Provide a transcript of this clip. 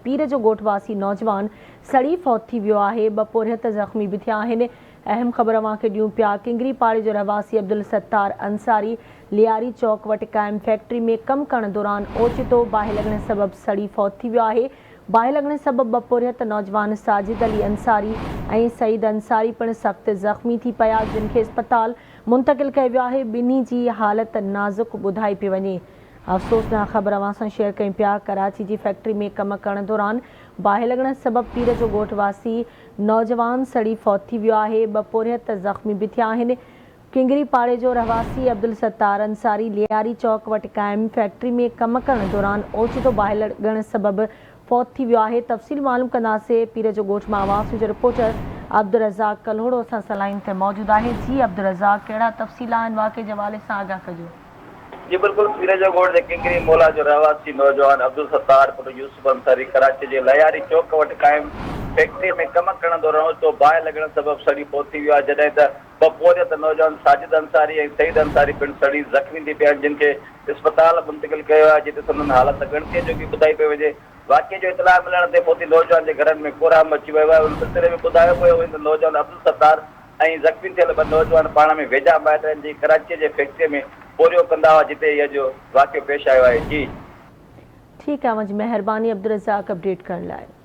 پير جو ڳوٺ واسي نوجوان سڙي فوت ٿي ويو آهي، ٻه پورهيت زخمي به ٿيا آهن. اهم خبر اوهان کي ڏيون پيا، ڪنگري پاڙي جو رهواسي عبدالستار انصاري لياري چوڪ وٽ قائم فيڪٽري ۾ ڪم ڪرڻ دوران اوچتو باهه لڳڻ سبب سڙي فوت ٿي ويو آهي. باهه لڳڻ سبب ٻه پورهيت نوجوان ساجد علي انصاري ۽ سعيد انصاري پڻ سخت زخمي ٿي پيا، جن کي اسپتال منتقل ڪيو ويو آهي، ٻنهي جي حالت نازڪ ٻڌائي پئي وڃي. افسوسناڪ خبر اوهان سان شيئر ڪيون پيا، ڪراچي جي فيڪٽري ۾ ڪم ڪرڻ دوران باهه لڳڻ سبب پير جو ڳوٺ واسي نوجوان سڙي فوت ٿي ويو آهي، ٻه پورهيت زخمي به ٿيا آهن. ڪنگري پاڙي جو رهواسي عبدالستار انصاري لياري چوڪ وٽ قائم فيڪٽري ۾ ڪم ڪرڻ دوران اوچتو باهه لڳڻ سبب فوت ٿي ويو آهي، تفصيل معلوم ڪنداسين، پير جو ڳوٺ مان آواز جو رپورٽر عبدالرزاق ڪلهوڙو اسان سان لائين تي موجود آهي، جي عبدالرزاق ڪهڙا تفصيل آهن واقعي جي حوالي سان آگاهه ڪجو. جي بلڪل پير جو ڳوٺ جي ڪنگري مولا جو رهواسي نوجوان عبدالستار پٽ يوسف انصاري ڪراچي جي لياري چوڪ وٽ قائم فيڪٽري ۾ ڪم ڪرڻ دوران اوچتو باهه لڳڻ سبب سڙي فوت ٿي ويو آهي جڏهن ته ٻه پورهيت نوجوان ساجد انصاري ۽ سعيد انصاري پڻ سڙي زخمي ٿي پيا آهن جن کي اسپتال منتقل ڪيو ويو آهي جتي سندن حالت ڳڻتيء جوڳي ٻڌائي پئي وڃي. واقعي جو اطلاع ملڻ تي فوتي نوجوان جي گهرن ۾ ڪورهام مچي ويو آهي ان سلسلي ۾ ٻڌايو پيو وڃي ته نوجوان عبدالستار ۽ زخمي ٿيل ٻه نوجوان پاڻ ۾ ويجها مائٽ آهن جيڪي ڪراچيء جي فيڪٽري ۾ پورهيو ڪندا هئا جتي اهو واقعو پيش آيو آهي. جي. ٺيڪ آهي اوهان جي مهرباني عبدالرزاق اپڊيٽ ڪرڻ لاء.